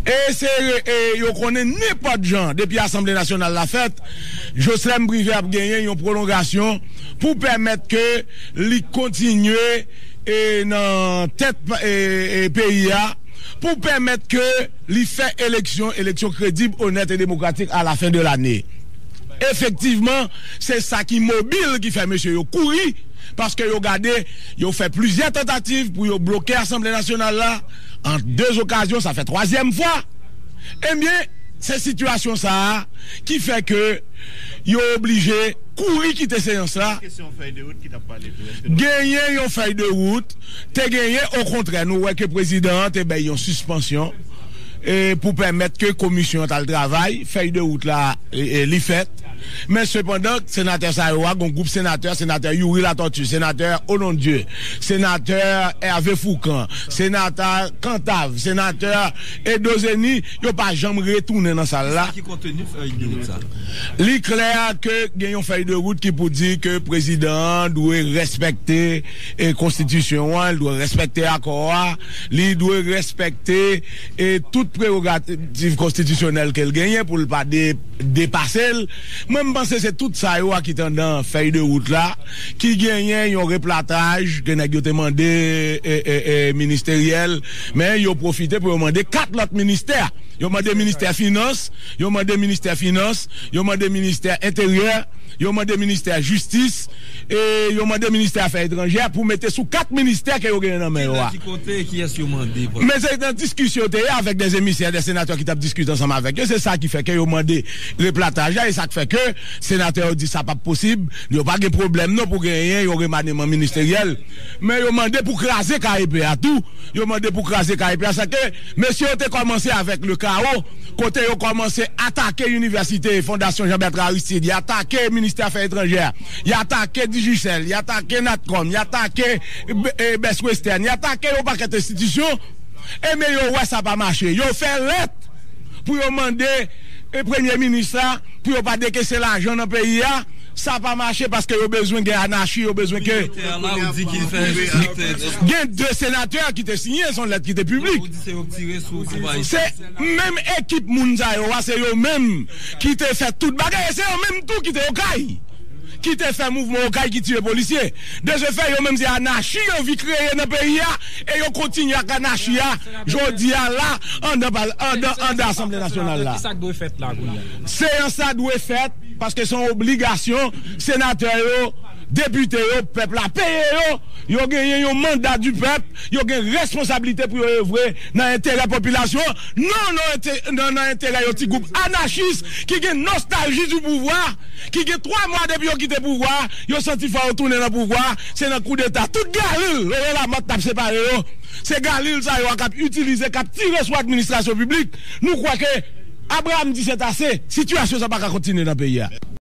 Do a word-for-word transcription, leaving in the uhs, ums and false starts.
E se, e yo konnen nenpòt jan, depi Asanble Nasyonal la fèt, Joslèn Privè ap genyen yon pwolongasyon pou pèmèt ke li kontinye, e, nan tèt, e, e, peyi a, pou pèmèt ke li fè eleksyon, eleksyon kredib, onèt e demokratik a la fen de lane. Efektivman, se sa ki mobil ki fè mesye yo kouri, paske yo gade, yo fè plizyè tantativ pou yo bloke Asanble Nasyonal la, an de okazyon, sa fè twazyèm fwa. Ebyen, se sitiyasyon sa a ki fè ke yo oblije kouri kite seyans la. Genyen yon fèy de wout, te genyen, okontrè, nou wè ke prezidan an te bay yon sispansyon, e, pou pèmèt ke komisyon an t al travay, fèy de wout la, e, e, li fèt. Men sepandan, senatè sa yo a, gon gwoup senatè, senatè Youri Latortue, senatè Onondieu, senatè Hervé Fourcand, senatè Cantave, senatè Edo Zeni, yo pa janm retounen nan sal la. Sa ki konteni fèy de wout sa? Li klè ke gen yon fèy de wout ki pou di ke prezidan an dwe respekte, e, konstitisyon an, li dwe respekte akò a, li dwe respekte, e, tout prerogativ konstitisyonèl ke l genyen pou l pa de-, depase l. Mwen, m panse se tout sa yo a ki t anndan fèy de wout la, ki genyen yon replataj ke nèg yo te mande, e, e, e, ministeryèl, men yo pwofite pou yo mande kat lòt ministè. Yo mande ministè finans, yo mande ministè finans, yo mande ministè enteryè, yo mande ministè jistis, e yo mande ministè afè etranjè pou mete sou kat ministè ke yo genyen nan men yo a. Ki nan ki kote e kiyès yo mande pou... Men se nan diskisyon yo te ye avèk de emisè, de senatè ki t ap diskite ansanm avèk yo. Se sa ki fè ke yo mande replataj la, e sa k fè ke senatè yo di sa p ap posib, yo pa gen pwoblèm non pou genyen yon remaniman ministeryèl. Men yo mande pou kraze K E P a tou. Yo mande pou kraze K E P a. Sa ke mesye yo te kòmanse avèk le kawo, kote yo kòmanse atake inivèsite, Fondasyon Jean Bertrand Aristide, y atake ministè afè etranjè, y atake Digicel, y atake Natcom, y atake, e, Best Western, y atake yon pakèt enstitisyon. Ebyen, yo wè sa pa mache. Yo fè lèt pou yo mande, e, premye minis la pou yo pa dekese lajan nan peyi a. Sa pa mache paske yo bezwen gen anachi, yo bezwen ke... Senatè la, ou di ki fè... Gen de senatè ki te siyen, se yon lèt ki te piblik. Ou di se yo ki tire sou ti... Se menm ekip moun sa yo a, se yo menm ki te fè tout bagay, e se yo menm tou ki te Okay, ki te fè mouvman Okay, ki tiye polisye. De ce fait, yo menm se anachi yo anvi kreye nan peyi a, e yo kontinye ak anachi a jodi a la, anndan pal-, anndan, anndan Asanble Nasyonal la. Ki sa k dwe fèt la kounye a? Seyans la dwe fèt, paske se yon obligasyon senatè yo, depite yo, pèp la peye yo, yo genyen yon manda di pèp, yo gen responsablite pou yo evre nan enterè popilasyon, non, non, ente-, non, nan enterè yon ti gwoup anachis ki gen nostalji di pouvwa, ki gen twa mwa depi yo kite pouvwa, yo santi fò yo tounen nan pouvwa, se nan koudeta. Tout galil, Laurent Lamothe t ap separe yo. Se galil sa yo a k ap itilize, k ap tire sou administrasyon piblik. Nou kwè ke Abraham di c'est assez, sitiyasyon sa pa ka kontinye nan peyi a.